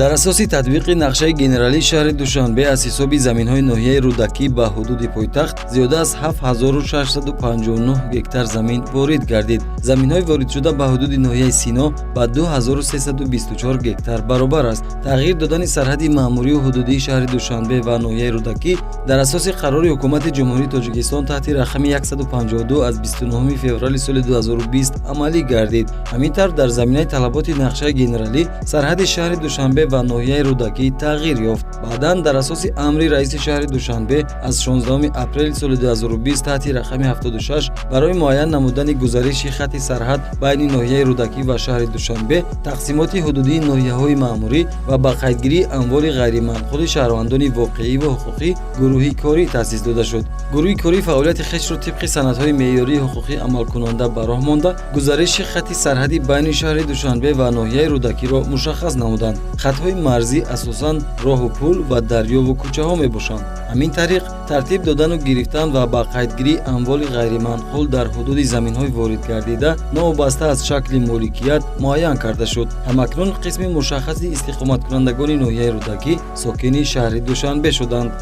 Дар асоси татбиқи нақшаи генералии шаҳри Душанбе аз ҳисоби заминҳои ноҳияи Рӯдакӣ ба ҳудуди пойтахт зиёда аз 7659 гектар замин ворид гардид. Заминҳои воридшуда ба ҳудуди ноҳияи Сино ба 2324 гектар баробар аст. Тағйир додани сарҳади маъмурию ҳудудии шаҳри Душанбе ва ноҳияи Рӯдакӣ дар асоси қарори Ҳукумати Ҷумҳурии Тоҷикистон таҳти рақами 152 аз 29 феврали соли 2020 амалӣ гардид. Ҳамин тавр, дар заминаи талаботи нақшаи генералӣ сарҳади шаҳри Душанбе ва ноҳияи Рӯдакӣ тағйир ёфт. Баъдан дар асоси амри раиси шаҳри Душанбе аз 16 апрели соли 2020 таҳти рақами 76 барои муайян намудани гузариши хатти сарҳад байни ноҳияи Рӯдакӣ ва шаҳри Душанбе, тақсимоти ҳудудии ноҳияҳои маъмурӣ ва ба қайдгирии амволи ғайриманқули шаҳрвандони воқеӣ ва ҳуқуқӣ гурӯҳи корӣ таъсис дода шуд. Гурӯҳи корӣ фаъолияти хешро тибқи санадҳои меъёрии ҳуқуқӣ амалкунанда ба роҳ монда, гузариши хатти сарҳади байни шаҳри Душанбе ва ноҳияи Рӯдакиро мушаххас намуданд. Хатҳои марзӣ асосан роҳу пул ва дарёву кӯчаҳо мебошанд. Ҳамин тариқ, тартиб додану гирифтан ва ба қайдгирии амволи ғайриманқул дар ҳудуди заминҳои воридгардида новобаста аз шакли моликият муайян карда шуд. Ҳамакнун қисми мушаххаси истиқоматкунандагони ноҳияи Рӯдакӣ сокини шаҳри Душанбе шуданд.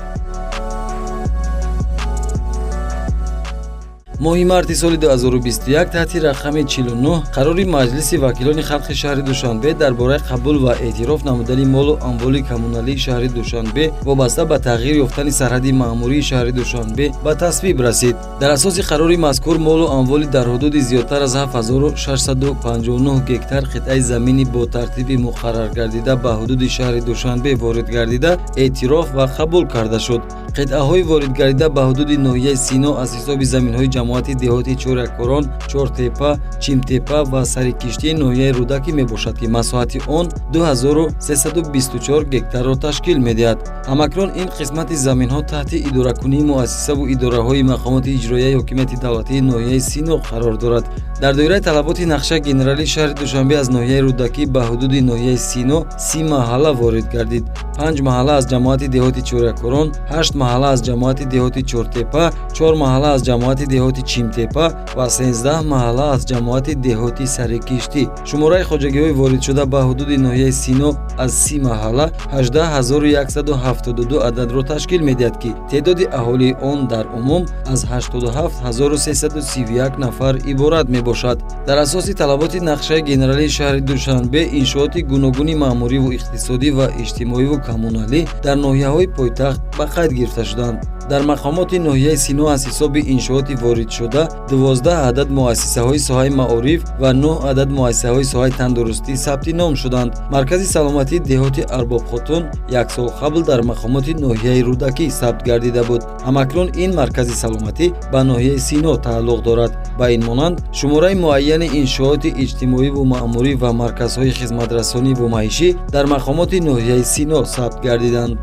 Моҳи марти соли 2021 таҳти рақами 49 қарори Маҷлиси вакилони халқи шаҳри Душанбе дар бораи қабул ва эътироф намудани молу амволи коммуналии шаҳри Душанбе вобаста ба тағйир ёфтани сарҳади маъмурии шаҳри Душанбе ба тасвиб расид. Дар асоси қарори мазкур молу амволи дар ҳудуди зиёдтар аз 7659 гектар қитъаи замини бо тартиби муқарраргардида ба ҳудуди шаҳри Душанбе ворид гардида эътироф ва қабул карда шуд. Қитъаҳои воридгардида ба ҳудуди ноҳияи Сино аз ҳисоби заминҳои ҷамоати деҳоти Чоряккорон, Чортепа, Чимтепа ва Сарикиштии ноҳияи Рӯдакӣ мебошад, ки масоҳати он 2324 гектарро ташкил медиҳад. Ҳамакнун ин қисмати заминҳо таҳти идоракунии муассисаву идораҳои мақомоти иҷроияи ҳокимияти давлатии ноҳияи Сино қарор дорад. Дар доираи талаботи нақшаи генералии шаҳри Душанбе аз ноҳияи Рӯдакӣ ба ҳудуди ноҳияи Сино 30 маҳалла ворид гардид. 5 маҳалла аз ҷамоати деҳоти Чоряккорон, 8 маҳалла аз ҷамоати деҳоти Чортепа, 4 маҳалла аз ҷамоати деҳоти Чимтепа ва 13 маҳалла аз ҷамоати деҳоти Сарикиштӣ. Шумораи хоҷагиҳои воридшуда ба ҳудуди ноҳияи Сино аз 30 маҳалла 18172 ададро ташкил медиҳад, ки теъдоди аҳолии он дар умум аз 87331 нафар иборат мебошад. Дар асоси талаботи нақшаи генералии шаҳри Душанбе иншооти гуногуни маъмуриву иқтисодӣ ва иҷтимоиву коммуналӣ дар ноҳияҳои пойтахт ба қайд гирифта шуданд. Дар мақомоти ноҳияи Сино аз ҳисоби иншооти воридшуда 12 адад муассисаҳои соҳаи маориф ва 9 адад муассисаҳои соҳаи тандурустӣ сабти ном шуданд. Маркази саломатии деҳоти Арбобхотун як сол қабл дар мақомоти ноҳияи Рӯдакӣ сабт гардида буд. Ҳамакнун ин маркази саломатӣ ба ноҳияи Сино тааллуқ дорад. Ба ин монанд, шумораи муайяни иншооти иҷтимоиву маъмурӣ ва марказҳои хизматрасониву маишӣ дар мақомоти ноҳияи Сино сабт гардиданд.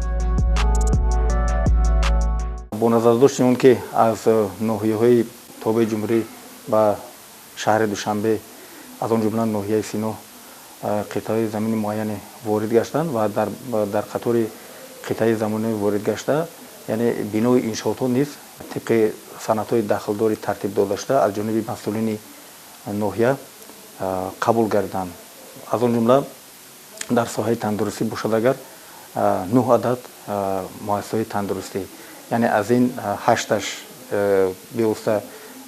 Бо назардошти он ки аз ноҳияҳои тобеи ҷумҳурӣ ба шаҳри Душанбе, аз он ҷумла ноҳияи Сино, қитъаҳои замини муайяне ворид гаштанд ва дар қатори қитъаи заминаи ворид гашта, яъне бинои иншоотҳо низ тибқи санадҳои дахлдори тартиб дода шуда аз ҷониби масъулини ноҳия қабул гардиданд. Аз он ҷумла дар соҳаи тандурустӣ бошад, агар 9 адад муассисаҳои тандурустӣ, яъне аз ин 8-таш бевосита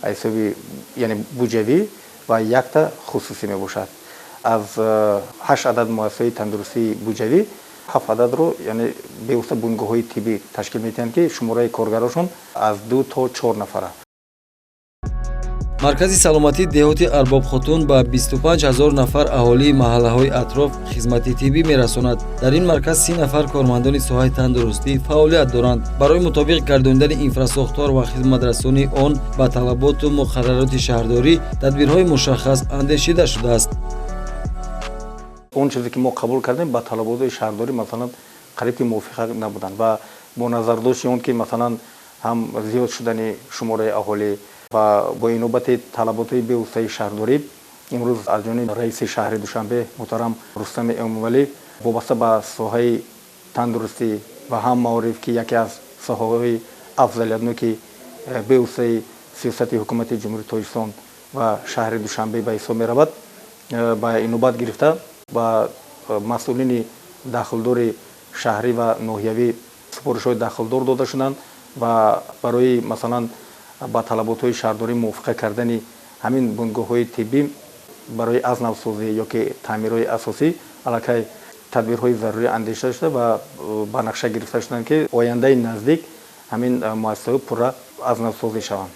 аз ҳисоби, яъне буҷавӣ ва якта хусусӣ мебошад. Аз 8 адад муассисаҳои тандурустии буҷавӣ 7 ададро, яъне бевосита бунгоҳҳои тиббӣ ташкил медиҳанд, ки шумораи коргарошон аз 2 то 4 нафара. Маркази саломатии деҳоти Арбобхотун ба 25 ҳазор нафар аҳолии маҳаллаҳои атроф хизмати тиббӣ мерасонад. Дар ин марказ 30 нафар кормандони соҳаи тандурустӣ фаъолият доранд. Барои мутобиқ гардонидани инфрасохтор ва хизматрасонии он ба талаботу муқаррароти шаҳрдорӣ тадбирҳои мушаххас андешида шудааст. Он чизе ки мо қабул кардем, ба талаботи шаҳрдорӣ, масалан, қариб ки мувофиқа набуданд ва бо назардошти он ки, масалан, ҳам зиёд шудани шумораи аҳолӣ ва бо инобати талаботҳои бевоситаи шаҳрдорӣ, имрӯз аз ҷониби раиси шаҳри Душанбе муҳтарам Рустами Эмомалӣ вобаста ба соҳаи тандурустӣ ва ҳам маориф, ки яке аз соҳаҳои афзалиятноки бевоситаи сиёсати ҳукумати Ҷумҳурии Тоҷикистон ва шаҳри Душанбе ба ҳисоб меравад, ба инобат гирифта ба масъулини Дахлдори шаҳрӣ ва ноҳиявӣ супоришҳои дахлдор дода шуданд ва барои, масалан, ба талаботҳои шаҳрдорӣ мувофиқа кардани ҳамин бунгоҳҳои тиббӣ барои аз навсозӣ ё ки таъмирҳои асосӣ аллакай тадбирҳои зарурӣ андешида шуда ва ба нақша гирифта шуданд, ки ояндаи наздик ҳамин муассисаҳо пурра аз навсозӣ шаванд.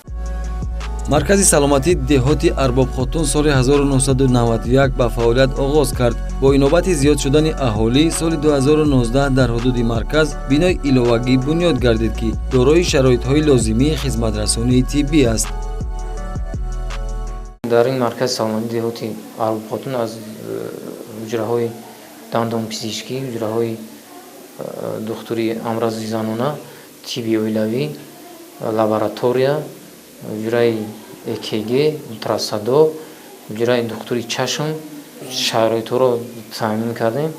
Маркази саломатии деҳоти Арбобхотун соли 1991 ба фаъолият оғоз кард. Бо инобати зиёд шудани аҳолӣ соли 2019 дар ҳудуди марказ бинои иловагӣ бунёд гардид, ки дорои шароитҳои лозимии хизматрасонии тиббӣ аст. Дар ин маркази саломатии деҳоти Арбобхотун аз ҳуҷраҳои дандонпизишкӣ, ҳуҷраҳои духтури амрази занона, тибби оилавӣ, лаборатория, ҳуҷраи ЭКГ, ултрасадо, ҳуҷраи духтури чашм шароитҳоро таъмин кардем.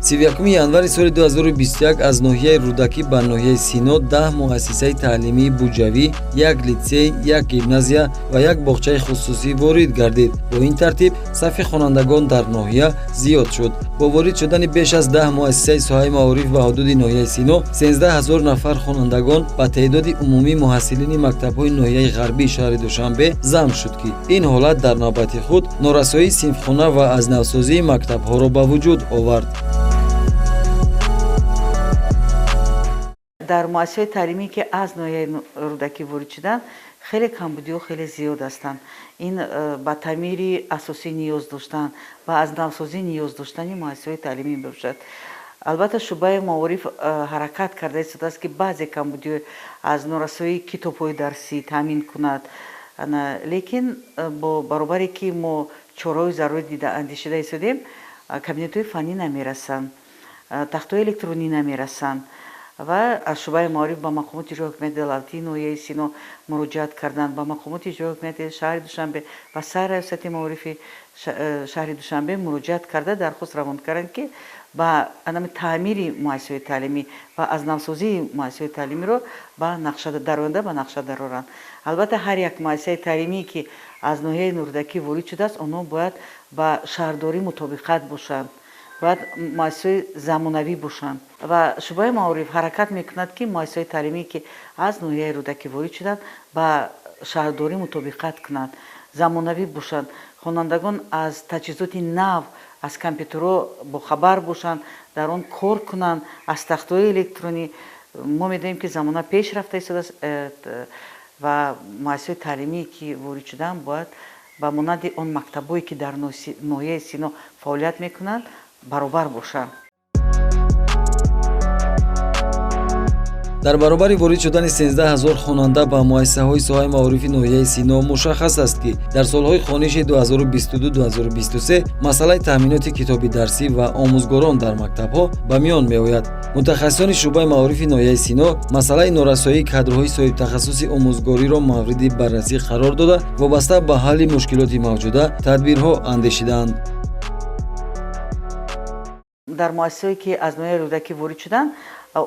31 январи соли 2021 аз ноҳияи Рӯдакӣ ба ноҳияи Сино 10 муассисаи таълимии буҷавӣ, як литсей, як гимназия ва як боғчаи хусусӣ ворид гардид. Бо ин тартиб сафи хонандагон дар ноҳия зиёд шуд. Бо ворид шудани беш аз 10 муассисаи соҳаи маориф ба ҳудуди ноҳияи Сино 13 000 нафар хонандагон ба теъдоди умумии муҳассилини мактабҳои ноҳияи ғарбии шаҳри Душанбе зам шуд, ки ин ҳолат дар навбати худ норасоии синфхона ва аз навсозии мактабҳоро ба вуҷуд овард. Дар муассисаҳои таълимӣ, ки аз ноҳияи Рӯдакӣ ворид шуданд, хеле камбудиҳо хеле зиёд ҳастанд. Ин ба таъмири асосӣ ниёз доштан ва аз навсозӣ ниёз доштани муассисаҳои таълимӣ мебошад. Албатта, шӯъбаи маориф ҳаракат карда истодааст, ки баъзе камбудиҳо аз норасоии китобҳои дарсӣ таъмин кунад, лекин бо баробаре ки мо чораҳои зарурӣ дида андешида истодем, кабинетҳои фаннӣ намерасанд, тахтаҳои электронӣ намерасанд ва аз шӯъбаи маориф ба мақомоти иҷрои ҳокимияти давлатии ноҳияи Сино муроҷиат карданд, ба мақомоти иҷрои ҳокимияти шаҳри Душанбе ва сарраёсати маорифи шаҳри Душанбе муроҷиат карда, дархост равон карданд, ки ба анами таъмири муассисаҳои таълимӣ ва аз навсозии муассисаҳои таълимиро ба нақша дар оянда ба нақша дароранд. Албатта, ҳар як муассисаи таълимие, ки аз ноҳияи Рӯдакӣ ворид шудааст, онҳо бояд ба шаҳрдорӣ мутобиқат бошанд, бояд муассисаҳои замонавӣ бошанд ва шӯъбаи маориф ҳаракат мекунад, ки муассисаҳои таълимие, ки аз ноҳияи Рӯдакӣ ворид шуданд, ба шаҳрдорӣ мутобиқат кунанд, замонавӣ бошанд, хонандагон аз таҷҳизоти нав, аз компютерҳо бохабар бошанд, дар он кор кунанд, аз тахтаҳои электронӣ. Мо медонем, ки замона пеш рафта истодааст ва муассисаҳои таълимие, ки ворид шуданд, бояд ба монанди он мактабҳое, ки дар ноҳияи Сино фаъолият мекунанд, баробар бошанд. Дар баробари ворид шудани 13 000 хонанда ба муассисаҳои соҳаи маорифи ноҳияи Сино, мушаххас аст, ки дар солҳои хониши 2022-2023 масъалаи таъминоти китоби дарсӣ ва омӯзгорон дар мактабҳо ба миён меояд. Мутахассисони шӯъбаи маорифи ноҳияи Сино масъалаи норасоии кадрҳои соҳибтахассуси омӯзгориро мавриди баррасӣ қарор дода, вобаста ба ҳалли мушкилоти мавҷуда тадбирҳо андешидаанд. Дар муассисаҳое, ки аз ноҳияи Рӯдакӣ ворид шуданд,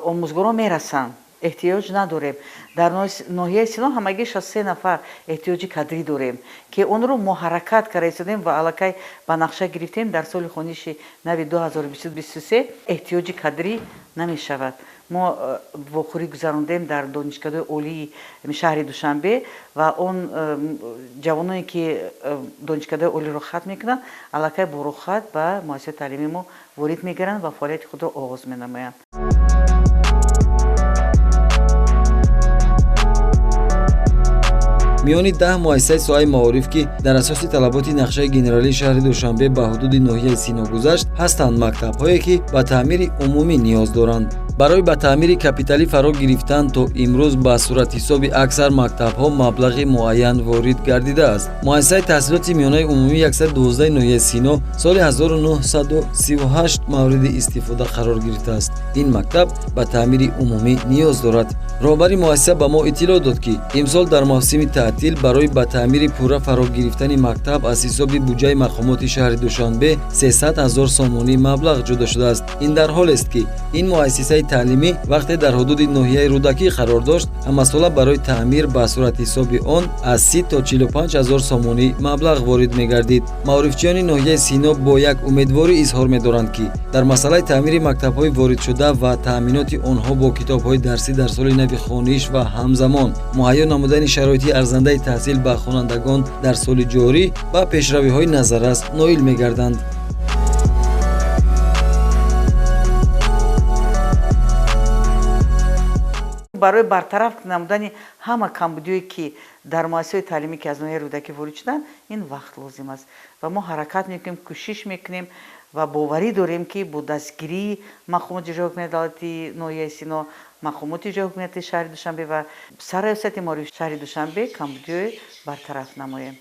омӯзгорон мерасанд, эҳтиёҷ надорем. Дар ноҳияи Сино ҳамагӣ 63 нафар эҳтиёҷи кадрӣ дорем, ки онро мо ҳаракат карда истодем ва аллакай ба нақша гирифтем. Дар соли хониши нави 2023 эҳтиёҷи кадрӣ намешавад. Мо вохӯрӣ гузарондем дар донишкадаи олии шаҳри Душанбе ва он ҷавононе, ки донишкадаи олиро хатм мекунанд, аллакай бо рухсат ба муассисаи таълимии мо ворид мегарданд ва фаъолияти худро оғоз менамоянд. Миёни 10 муассисаи соҳаи маориф, ки дар асоси талаботи нақшаи генералии шаҳри Душанбе ба ҳудуди ноҳияи Сино гузашт, ҳастанд мактабҳое, ки ба таъмири умумӣ ниёз доранд. Барои ба таъмири капиталӣ фаро гирифтан то имрӯз ба суратҳисоби аксар мактабҳо маблағи муайян ворид гардидааст. Муассисаи таҳсилоти миёнаи умумии 112 ноҳияи Сино соли 1938 мавриди истифода қарор гирифтааст. Ин мактаб ба таъмири умумӣ ниёз дорад. Роҳбари муассиса ба мо иттилоъ дод, ки имсол дар мавсими таътил барои ба таъмири пурра фаро гирифтани мактаб аз ҳисоби буҷаи мақомоти шаҳри Душанбе 300 ҳазор сомонӣ маблағ ҷудо шудааст. Ин дар ҳолест, ки ин муассисаи таълимӣ вақте дар ҳудуди ноҳияи Рӯдакӣ қарор дошт, ҳамасола барои таъмир ба суратҳисоби он аз 30 то 45 ҳазор сомонӣ маблағ ворид мегардид. Маорифчиёни ноҳияи Сино бо як умедворӣ изҳор медоранд, ки дар масъалаи таъмири мактабҳои воридшуда ва таъминоти онҳо бо китобҳои дарсӣ дар соли нави хониш ва ҳамзамон муҳайё намудани шароити арзандаи таҳсил ба хонандагон дар соли ҷорӣ ба пешравиҳои назаррас ноил мегарданд. Барои бартараф намудани ҳама камбудиҳое, ки дар муассисаҳои таълимӣ, ки аз ноҳияи Рӯдакӣ ворид шуданд, ин вақт лозим аст ва мо ҳаракат мекунем, кӯшиш мекунем ва боварӣ дорем, ки бо дастгирии мақомоти иҷроияи ҳокимияти давлатии ноҳияи Сино, мақомоти иҷроияи ҳокимияти шаҳри Душанбе ва сарраёсати маорифи шаҳри Душанбе камбудиҳои бартараф намоем.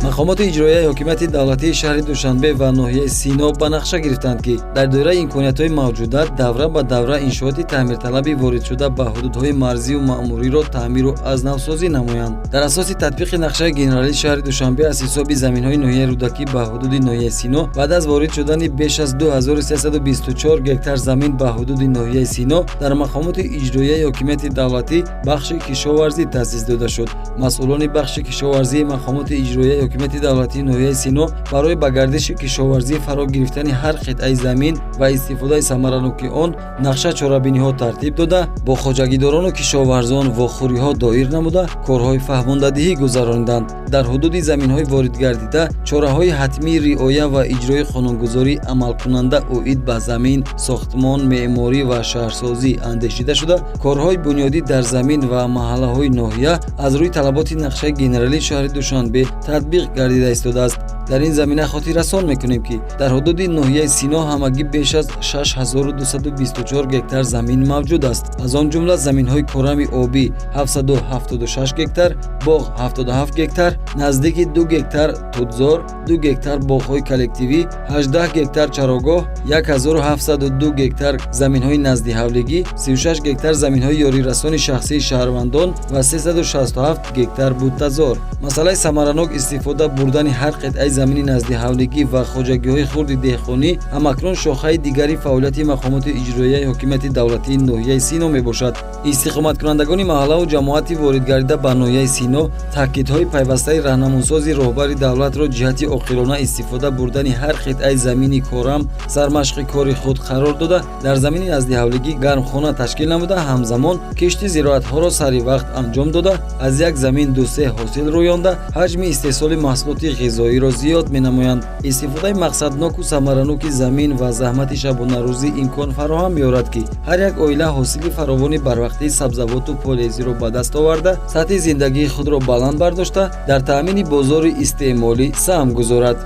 Мақомоти иҷроияи ҳокимияти давлатии шаҳри Душанбе ва ноҳияи Сино ба нақша гирифтанд, ки дар доираи имкониятҳои мавҷуда давра ба давра иншооти таъмирталаби воридшуда ба ҳудудҳои марзию маъмуриро таъмиру азнавсозӣ намоянд. Дар асоси татбиқи нақшаи генералии шаҳри Душанбе аз ҳисоби заминҳои ноҳияи Рӯдакӣ ба ҳудуди ноҳияи Сино баъд аз ворид шудани беш аз 2324 гектар замин ба ҳудуди ноҳияи Сино дар мақомоти иҷроияи ҳокимияти давлатӣ бахши кишоварзӣ таъсис дода шуд. Масъулони бахши кишоварзии мақомоти иҷроияи ҳокимияти давлатии ноҳияи Сино барои ба гардиши кишоварзӣ фаро гирифтани ҳар қитъаи замин ва истифодаи самараноки он нақша чорабиниҳо тартиб дода, бо хоҷагидорону кишоварзон вохӯриҳо доир намуда, корҳои фаҳмондадиҳӣ гузарониданд. Дар ҳудуди заминҳои воридгардида чораҳои ҳатмии риоя ва иҷрои қонунгузорӣ амалкунанда оид ба замин, сохтмон, меъморӣ ва шаҳрсозӣ андешида шуда, корҳои бунёдӣ дар замин ва маҳаллаҳои ноҳия аз рӯи талаботи нақшаи генералии шаҳри Душанбе татбиқ гардида истодааст. Дар ин замина хотиррасон мекунем, ки дар ҳудуди ноҳияи Сино ҳамагӣ беш аз 6224 гектар замин мавҷуд аст. Аз он ҷумла заминҳои корами обӣ 776 гектар, боғ 77 гектар, наздики 2 гектар тутзор, 2 гектар боғҳои коллективӣ, 18 гектар чарогоҳ, 1702 гектар заминҳои наздиҳавлигӣ, 36 гектар заминҳои ёрирасони шахсии шаҳрвандон ва 367 гектар буттазор. Масъалаи самаранок истифода бурдани ҳар қитъаи замини наздиҳавлигӣ ва хоҷагиҳои хурди деҳқонӣ ҳамакнун шохаи дигари фаъолияти мақомоти иҷроияи ҳокимияти давлатии ноҳияи Сино мебошад. Истиқоматкунандагони маҳаллаву ҷамоати воридгардида ба ноҳияи Сино таъкидҳои пайвастаи раҳнамунсози роҳбари давлатро ҷиҳати оқилона истифода бурдани ҳар қитъаи замини корам сармашқи кори худ қарор дода, дар замини наздиҳавлигӣ гармхона ташкил намуда, ҳамзамон кишти зироатҳоро сари вақт анҷом дода, аз як замин ду-се ҳосил рӯёнда, ҳаҷми истеҳсоли маҳсулоти ғизоиро зиёд менамоянд. Истифодаи мақсадноку самараноки замин ва заҳмати шабонарӯзӣ имкон фароҳам меорад, ки ҳар як оила ҳосили фаровони барвақтии сабзавоту полезиро ба даст оварда, сатҳи зиндагии худро баланд бардошта, дар таъмини бозори истеъмолӣ саҳм гузорад.